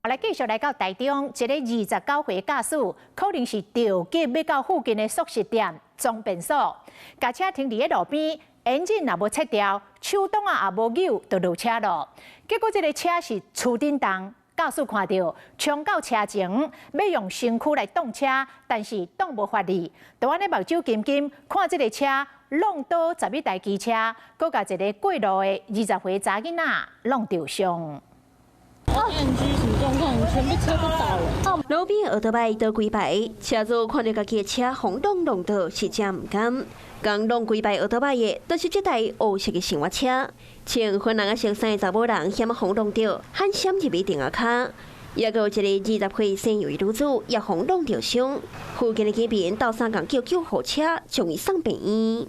來繼續來到台中，一个29歲駕駛，可能是著急欲到附近的速食店裝便所，共車停佇咧路邊，引擎也無切掉，手擋仔也無扭，就落車咯。結果這个車是趨振動，駕駛看著衝到車前，欲用身軀來擋車，但是擋無法力，就按呢目睭金金看這个車挵倒11台機車，閣共一个過路的20歲查囡仔挵著傷。 NG 什麼狀況？全部車都倒了。路邊奧多擺倒規排，車主看著家己的車予挵挵倒，是真毋甘。共挵規排奧多擺的，就是這台烏色的生活車。穿粉紅色衫的查某人，險仔予挵著，罕閃入去電仔跤。也閣有一个20歲姓楊的女子，也予挵著傷。附近的居民鬥相共叫救護車，將伊送病院。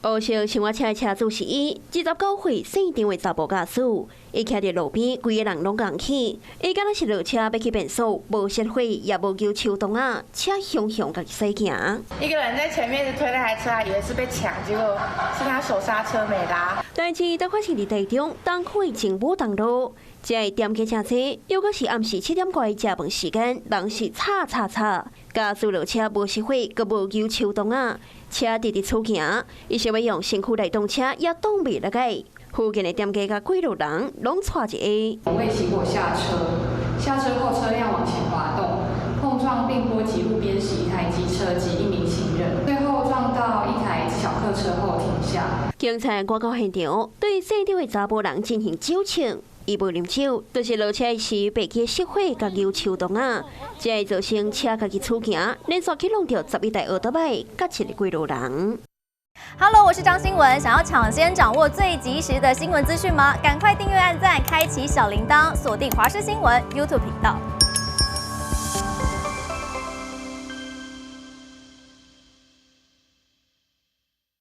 烏色生活車的車主是伊，29歲姓張的查埔駕駛，伊徛佇路邊，規个人攏戇去。伊敢若是落車欲去便所，無熄火，也無扭手擋仔，車雄雄共伊駛行。一個人在前面推那台車，以為是被搶，結果是他手剎車沒拉。代誌都發生佇台中東區政府東路，這个店家誠濟，猶閣是暗時7點外食飯時間，人是吵吵吵。駕駛落車無熄火，閣無扭手擋仔，車直直趨行，伊想欲用身軀來擋車，也擋袂落來。附近的店家佮過路人攏𤆬一下。未起火下車，下車後車輛往前滑動，碰撞並波及路邊十一台機車及一名行人，最後撞到一台小客車後停下。警察趕到現場，對姓張的查埔人進行酒測，伊無啉酒，就是落車時袂記熄火佮扭手擋仔，才會造成車家己趨行，連續去挵著11台奧多擺，佮一个過路人。 Hello，我是張新文。想要搶先掌握最及時的新聞資訊嗎？趕快訂閱、按讚、開啟小鈴鐺，鎖定華視新聞 YouTube 頻道。